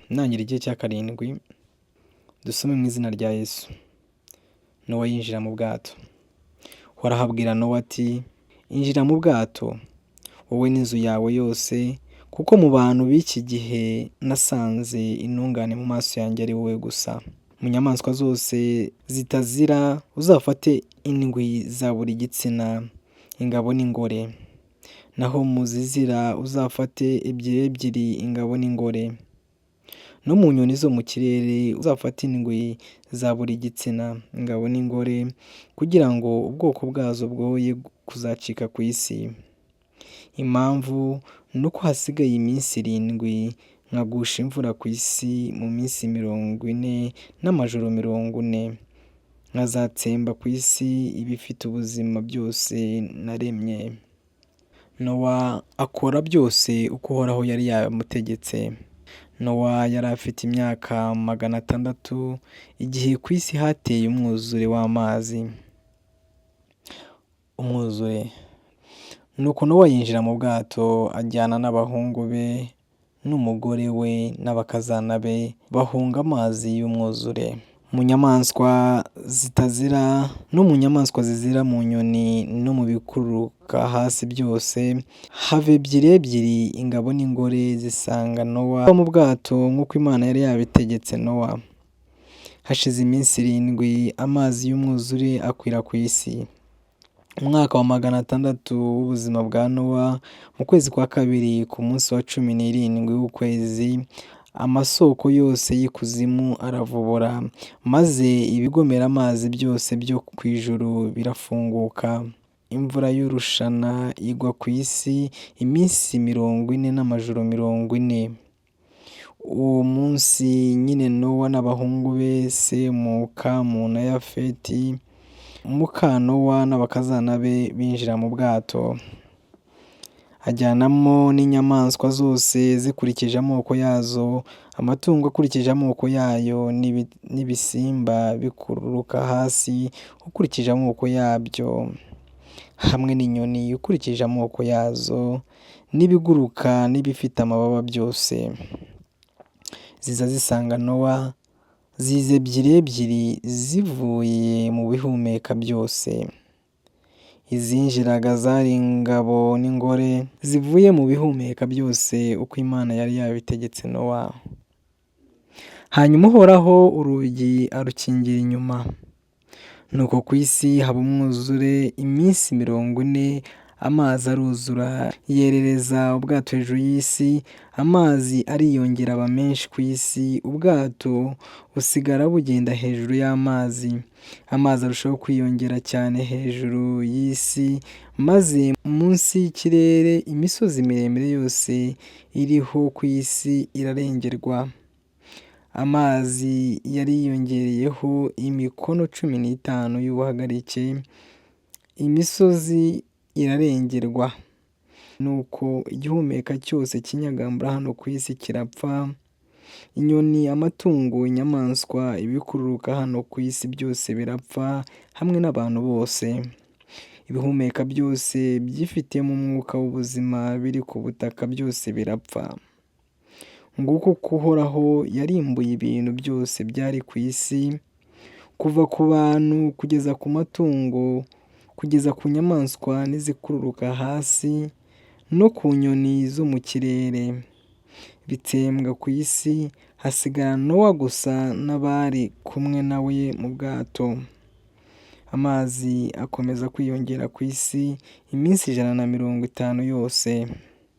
Intangiriro igice cya 7, dusome mu izina rya Yesu. Nowa yinjira mu bwato. Uhoraho abwira Nowa ati: "Injira mu bwato, wowe n'inzu yawe yose, kuko mu bantu b'iki gihe nasanze intungane mu maso yanjye ari wowe gusa. Mu nyamaswa zose zitazira uzafate indwi za buri gitsina, ingabo n'ingore. Naho mu zizira uzafate ebyiri ebyiri, ingabo n'ingore. No mu nyoni zo mu kirere uzafate indwi za buri gitsina, ingabo n'ingore, kugira ngo ubwoko bwazo bwoye kuzacika ku isi. Impamvu ni uko hasigaye iminsi 7 nkagusha imvura ku isi mu minsi 40 n'amajoro 40, nkazatsemba ku isi ibifite ubuzima byose naremye." Nowa akora byose uko Uhoraho yari yamutegetse. Nowa yari afite imyaka 600 igihe ku isi hateye umwuzure w'amazi. Umwuzure. Nuko Nowa yinjira mu bwato ajyana n'abahungu be n'umugore we n'abakazana be, bahunga amazi y'umwuzure. Mu nyamaswa zitazira no mu nyamaswa zizira, mu nyoni no mu bikururuka hasi byose, hava ebyiri ebyiri, ingabo n'ingore, zisanga Nowa mu bwato nk'uko Imana yari yabitegetse Nowa. Hashize iminsi 7 amazi y'umwuzure akwira ku isi. Umwaka wa 600 w'ubuzima bwa Nowa, mu kwezi kwa kabiri ku munsi wa 17 w'ukwezi, amasoko yose y'ikuzimu aravubura, maze ibigomera amazi byose byo ku ijuru birafunguka. Imvura y'urushana igwa ku isi iminsi 40 n'amajoro 40. Uwo munsi nyine Nowa n'abahungu be Semu, Kamu na Yafeti, muka Nowa n'abakazana be binjira mu bwato. Ajyanamo n'inyamaswa zose zikurikije amoko yazo, amatungo akurikije amoko yayo, n'ibisimba bikururuka hasi ukurikije amoko yabyo, hamwe n'inyoni ukurikije amoko yazo, n'ibiguruka n'ibifite amababa byose. Ziza zisanga Nowa, ziza ebyiri ebyiri zivuye mu bihumeka byose. Izinjiraga zari ingabo n'ingore zivuye mu bihumeka byose uko Imana yari yabitegetse Nowa. Hanyuma Uhoraho urugi arukingira inyuma. Nuko ku isi haba umwuzure iminsi 40, amazi aruzura yerereza ubwato hejuru y'isi, amazi ariyongera aba menshi ku isi, ubwato busigara bugenda hejuru y'amazi. Amazi arushaho kwiyongera cyane hejuru y'isi, maze munsi y'ikirere imisozi miremire yose iriho ku isi irarengerwa. Amazi yariyongereyeho imikono 15 y'ubuhagarike, imisozi irarengerwa. Nuko igihumeka cyose kinyagambura hano ku isi kirapfa, inyoni, amatungo, inyamaswa, ibikururuka hano ku isi byose birapfa, hamwe n'abantu bose. Ibihumeka byose byifitemo umwuka w'ubuzima biri ku butaka byose birapfa. Nguko uko Uhoraho yarimbuye ibintu byose byari ku isi, kuva ku bantu kugeza ku matungo, kugeza ku nyamaswa n'izikururuka hasi, no ku nyoni zo mu kirere. Bitsembwa ku isi, hasigara Nowa gusa n'abari kumwe na we mu bwato. Amazi akomeza kwiyongera ku isi iminsi 150 yose.